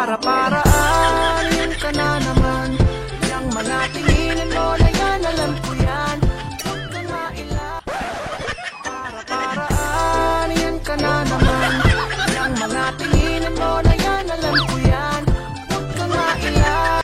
Para-paraan, yan ka na naman. Yang mga tinginan mo na yan, alam ko yan. Huwag kang maila. Para-paraan, yan ka na naman. Yang mga tinginan mo na yan, alam ko yan. Huwag kang maila.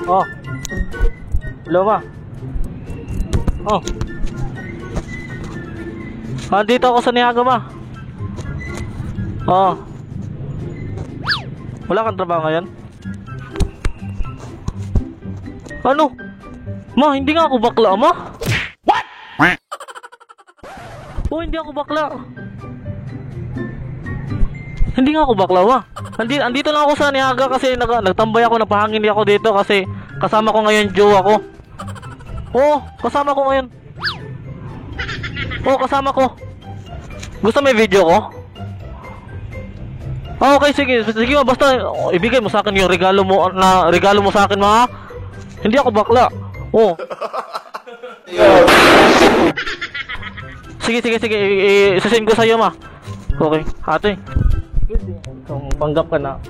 Oh. Hello, ma. Oh. Andito ako sa Niaga, ma. Oh. Wala kang trabaho ngayon? Ano? Ma, hindi nga ako bakla, ma. What? Oh, hindi ako bakla. Hindi nga ako bakla, ma. Andito lang ako sa Niaga kasi nagtambay ako, napahangin ako dito kasi kasama ko ngayon jowa ko. Oo, kasama ko ngayon. Oo, kasama ko. Gusto may video ko? Ah, okay, sige. Sige, ma, basta ibigay mo sa akin yung regalo mo na regalo mo sa akin, ma. Hindi ako bakla. Oo. Sige, sige, sige. I-send ko sa'yo, ma. Okay, ate. Kung panggap ka na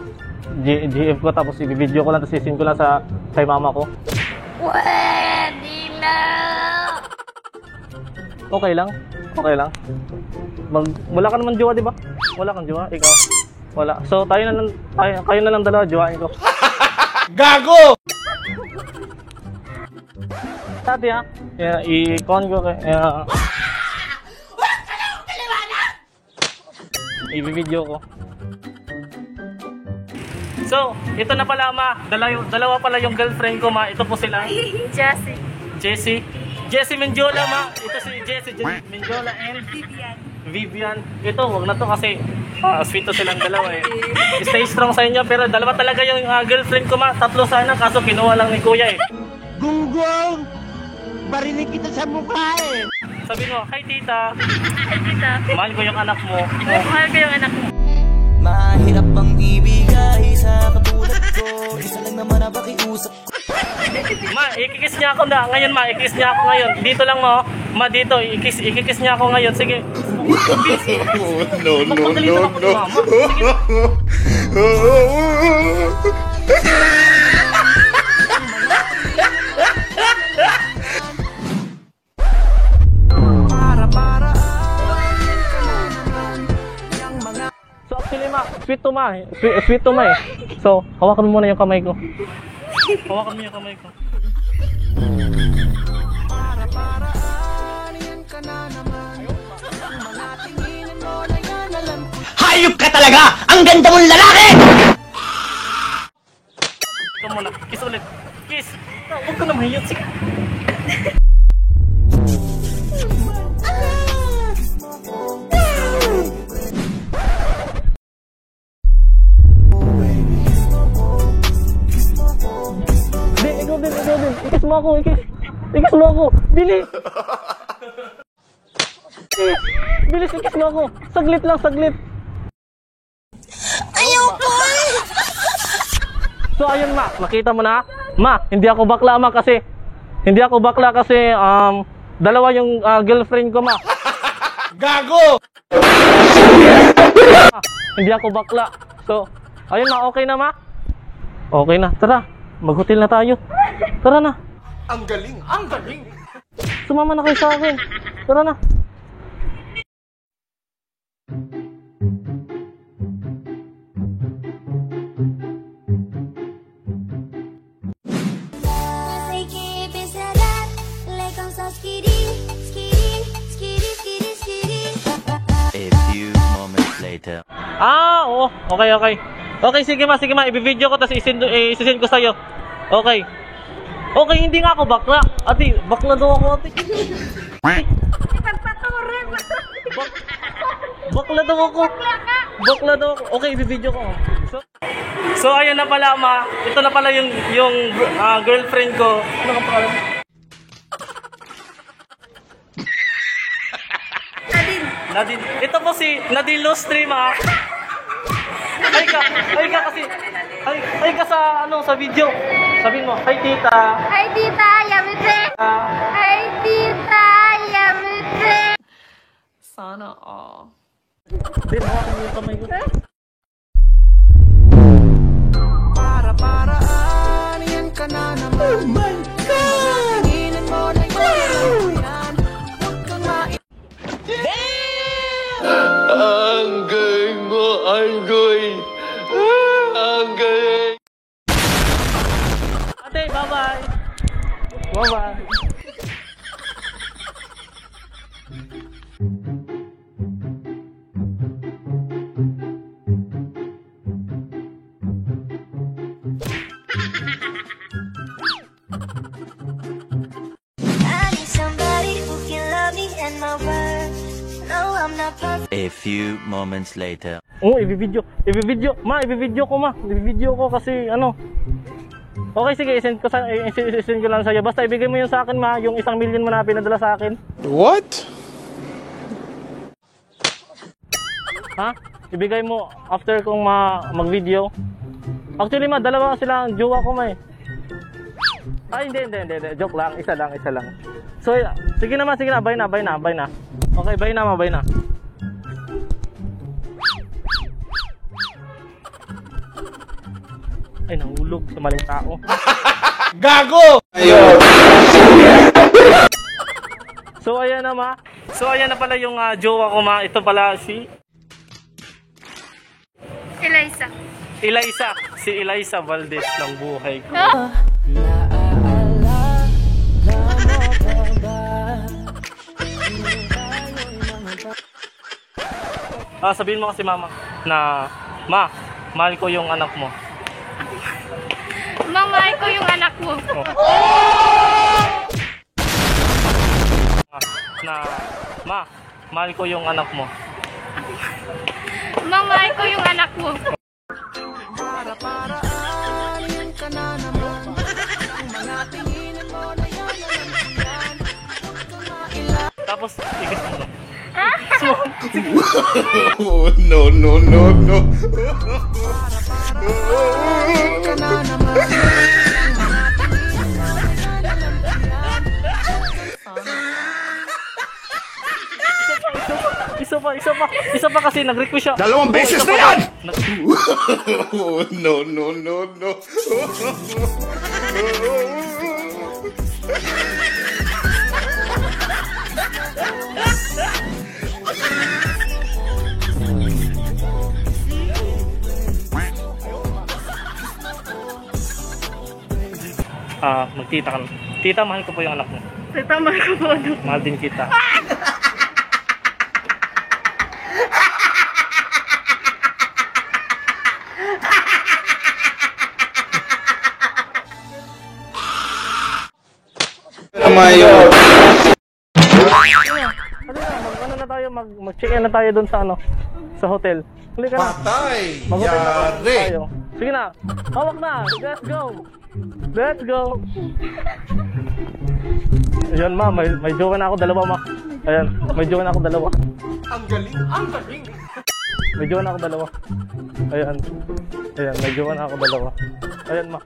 GF ko, tapos i-video ko lang, tapos i-send ko lang sa kay mama ko. Pwede na! Okay lang? Okay lang? Wala ka naman jowa, di ba? Wala kang jowa? Ikaw? Wala. So, tayo na lang, kayo na lang dalawa, jowain ko. Gago! Ate, ha? Yeah, i-con ko kay... Yeah. I-video ko. So, ito na pala, ma. Dalawa pala yung girlfriend ko, ma. Ito po sila. Jessie. Jessie. Jessie Mendiola, ma. Ito si Jessie Mendiola and Vivian. Vivian. Ito, wag na to kasi sweet to silang dalawa eh. Stay strong sa inyo, pero dalawa talaga yung girlfriend ko, ma. Tatlo sana, kaso kinuha lang ni kuya eh. Gunggong! Barinig kita sa mukha eh! Sabi mo, hi tita. Hi, tita. Mahal ko yung anak mo. Oh. Mahal ko yung anak mo. Mahirap ang ibigay sa katulad ko. Isa lang naman ang pakiusap ko. Ma, ikikiss niya ako na. Ngayon, ma, ikikiss niya ako ngayon. Dito lang, ma. Ma, dito. Ikikiss niya ako ngayon. Sige. No, no, no, no. Sige. Para-paraan, yan ka na naman. Yang mga So actually, ma, sweet to, ma. Sweet to, ma eh. So, hawakan mo muna yung kamay ko. Hawakan mo yung kamay ko. Para-paraan, yan ka na naman. Yang mga tinginan mo na yan, alam ko. Hayop ka talaga! Ang ganda mong lalaki! Ito muna. Kiss ulit. Kiss. Huwag ka na mahiyot. Sige. Hindi, ikaw din, ikaw din. I-kiss mo ako, i-kiss. I-kiss mo ako. Bilis. Bilis, bilis, i-kiss mo ako. Saglit lang, saglit. Ayoko! So ayun, ma, nakita mo na? Ma, hindi ako bakla, ma, kasi hindi ako bakla kasi dalawa yung girlfriend ko, ma. Gago! Ma, hindi ako bakla. So, ayun, ma, okay na, ma? Okay na, tara. Mag-hotel na tayo. Tara na. Ang galing! Ang galing! Sumama na kayo sa akin. Tara na. A few moments later. Ah, oo. Okay, okay. Okay, sige ma, sige ma. I-video ko tapos isisend ko sa'yo. Okay. Okay, hindi nga ako bakla. Ate, bakla daw ako, ate. Bakla daw ako. Bakla daw ako. Okay, i-video ko. So, ayun na pala, ma. Ito na pala yung girlfriend ko. Ano ka pangalan? Nadine. Nadine, ito po si Nadine Lustre, ma. Hi ka, hi ka kasi. Hi, hi ka sa ano sa video. Sabihin mo, hi tita. Hi, tita! Yamete! Hi, tita! Yamete! Sana all. Din, hawakan mo yung kamay ko. Para-paraan, yan ka na naman. Oh my God! Tinginan mo na yan. Huwag kang mailang. Ang galing mo, Anggoy! Ang galing! Ate, bye-bye. Bye-bye. I need somebody who can love me and my words. No, I'm not perfect. A few moments later. Oo, oh, ibibideo. Ibibideo. Ma, ibibideo ko, ma. Ibibideo ko kasi ano. Okay, sige, isend ko sa isend ko lang sa'yo. Basta ibigay mo yun sa akin, ma, yung 1 million mo na pinadala sa akin. What? Ha? Ibigay mo after kong mag-video. Actually, ma, dalawa sila ang jowa ko, ma eh. Ay, hindi, hindi, hindi, hindi. Joke lang. Isa lang, isa lang. So, sige na, ma, sige na. Bye na, bye na, bye na. Okay, bye na, ma, bye na. Ay, nahulog sa maling tao. Gago! So, ayan na, ma. So, ayan na pala yung jowa ko, ma. Ito pala si Eliza. Eliza. Si Eliza Valdez ng buhay ko. Naaalala mo pa ba? Yung tayo'y mga Ah, sabihin mo kasi mama na ma, mahal ko yung anak mo. Mamahal ko yung anak mo. Ah, na ma, mahal ko yung anak mo. Mamahal ko yung anak mo. Para-paraan, yan ka na naman. Ang mga tinginan mo na yan, alam ko yan. Huwag kang mailang. Tapos ikis mo. Oh, no, no, no, no. Yan ka na naman. Ang mga tinginan mo na yan, alam ko yan. Isa pa, isa pa. Isa pa kasi nag-request siya. Dalawang Oo, beses isa na pa. yan! Oh, no, no, no, no. Ah, magtita ka. Tita, mahal ko po yung anak mo. Tita, mahal ko po anak. Mahal din kita. Mayo. Ano na, mag ano na tayo, mag mag-check-in na tayo doon sa ano, sa hotel. Halika na. Patay! Mag-hotel na Yari! tayo. Sige na. Hawak na. Let's go. Let's go. Ayan ma, may jowa na ako dalawa ma. Ayan, may jowa na ako dalawa. Ang galing! Ang galing! May jowa na ako dalawa. Ayan. Ayan, may jowa na ako dalawa. Ayan ma.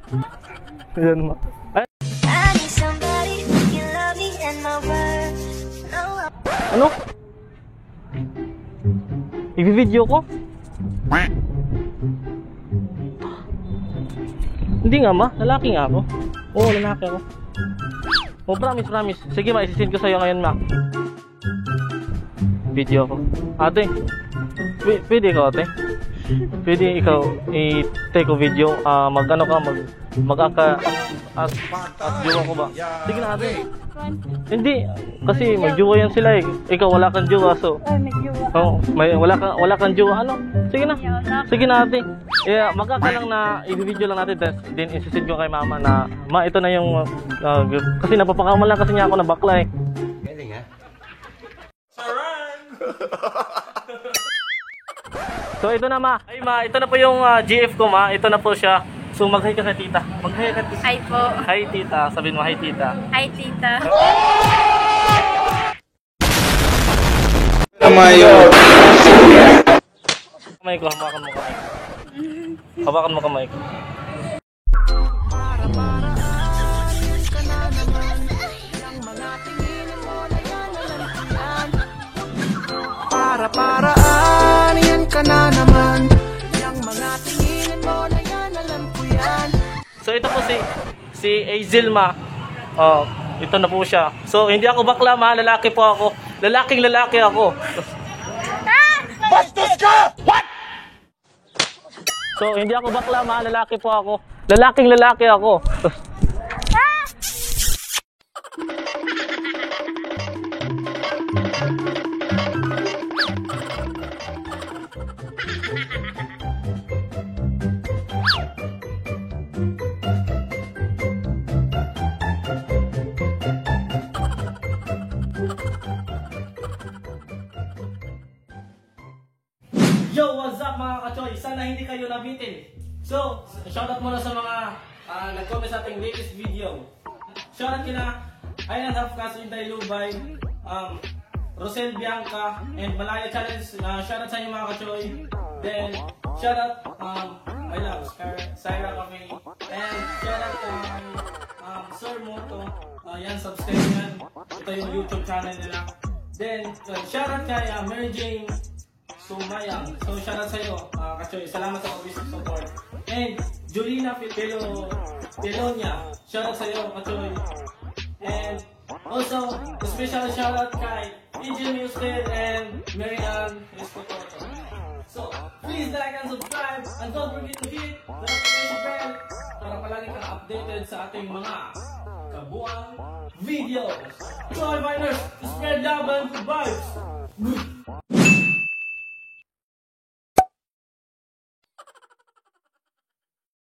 Ayan ma. Ay, I need somebody who can love me and my words. No, I'm ano? Ibi-video ko? Hindi nga ma, lalaki nga ako. Oo, lalaki ako. Oh, promise, promise. Sige ma, isisend ko sa'yo ngayon ma. Video ko. Ate, pwede ikaw ate? Pwede ikaw i-take ko video, ah, mag ano ka, mag mag-aka as jowa ko ba? Sige na ate. Hindi, kasi may jowa yan sila eh. Ikaw wala kang jowa so. Ay, may jowa. Oo, may wala kang jowa ano? Sige na. Sige na ate. Yeah, magkaka lang na i-video lang natin then, isisend ko kay mama na ma ito na yung kasi napapakamal lang kasi niya ako na bakla eh. Galing ha? So ito na ma. Ay ma, ito na po yung GF ko ma. Ito na po siya. So mag-hi ka sa tita. Mag-hi ka tita. Hi po. Hi tita. Sabihin mo hi tita. Hi, tita. Kamayo. Kamay ko, hawakan mo kamay ko. Hawakan mo kamay ko. Para-paraan yan ka na naman. Yang mga tinginan mo na yan, alam ko yan. Para-paraan yan ka na naman. Yang mga tinginan mo na yan, alam ko yan. So ito po si Hazel, ma. Oh, ito na po siya. So hindi ako bakla, ma, lalaki po ako. Lalaking lalaki ako. Bastos ka! What? So hindi ako bakla, ma, lalaki po ako. Lalaking lalaki ako. Yo, what's up, mga kachoy? Sana hindi kayo nabitin. So, shoutout muna sa mga nag-comment sa ating latest video. Shoutout kina Island Half Cast, Inday Lubay, Rosel Bianca, and Malaya Challenge. Shoutout sa inyo, mga kachoy. Then, shoutout my love, Syra Cafe. And shoutout kay Sir Moto. Yan, subscribe yan. Ito yung YouTube channel nila. Then, shoutout kay Mary Jane Sumayang. So, shoutout sa'yo, Kachoy. Salamat sa always support. And Julina Pelo Pelonia. Shoutout sa'yo, Kachoy. And also, special shoutout kay Angel Musted and Mary Ann Escototo. So, please like and subscribe and don't forget to hit the notification bell para palagi kang updated sa ating mga kabuang videos. Choy Miners, spread love and good vibes!